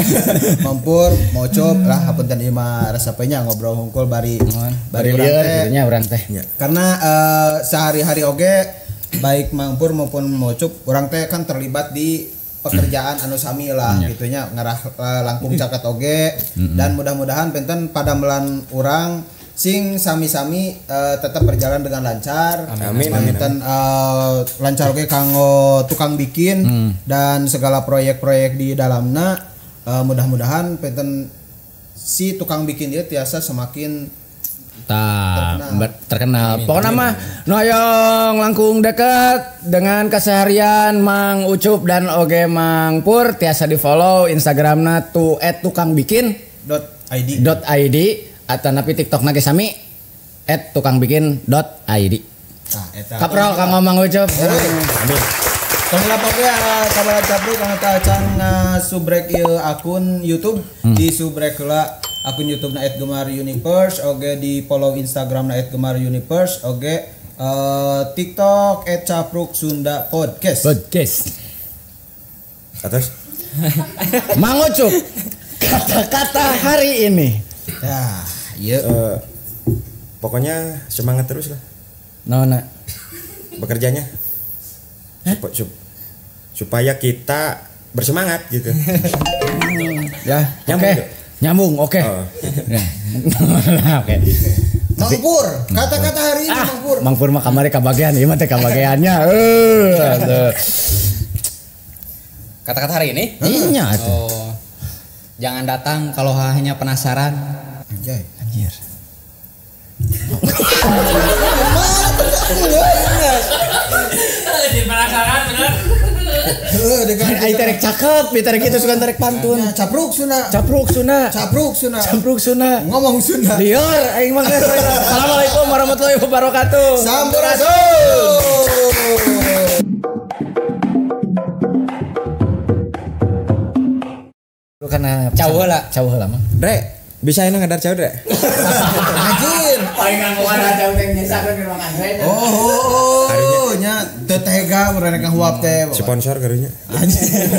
mampur mocop lah hapunten ieu mah resepnya ngobrol hungkul bari bari lieur kitu nya urang teh karena sehari-hari oge baik Mangpur maupun Mocup urang teh kan terlibat di pekerjaan anu sami lah gitunya ngarah langkung caket oge dan mudah-mudahan benten padamelan urang sing sami-sami tetap berjalan dengan lancar. Amin. Benten lancar oge kanggo tukang bikin dan segala proyek-proyek di dalamna mudah-mudahan benten si tukang bikin dia tiasa semakin terkenal. Pokoknya mah nu hoyong langkung deket dengan keseharian Mang Ucup dan oge Mang Pur tiasa di follow Instagramna tu @tukangbikin.id atau napi TikTokna ge sami @tukangbikin.id. Tah eta. Kaprol kanggo Mang Ucup. Amin. Tong lapok ya kabar capru kang teh acan ngasubrek ieu akun YouTube di subrek heula akun YouTube na @gemaruniverse oge di follow Instagram na @gemaruniverse oge TikTok @capruksundapodcast. Podcast. Atas. Mang Ucup, kata-kata hari ini. Ya, iya. Pokoknya semangat terus lah. Nona. Bekerjanya. Supaya kita bersemangat gitu. Ya, nyambung. Okay. Nyambung, oke. Okay. Oh. Oke. Mang Pur, kata-kata hari ini Mang Pur. Mang Pur mah kamari kabagian, ieu mah teh kabagiannya. Kata-kata hari ini? Iya atuh. Oh. Jangan datang kalau hanya penasaran. Anjay. Anjir. Jadi penasaran bener. Heuh, dengan Aing terek cakep, terek itu suka terek pantun. Capruk Sunda. Capruk Sunda. Capruk Sunda. Capruk Sunda. Ngomong Sunda. Liar aing mah geus. Assalamualaikum warahmatullahi wabarakatuh. Sampurasun. Lu kana Cau heula. Cau heula mah. Dre, bisa enak ngadar cau Dre? Anjir. Paling nganggoan cau teh nyesakeun ke Mang Andre. Oh, nya teu tega urang rek ngahuap teh. Sponsor karunya. Anjir.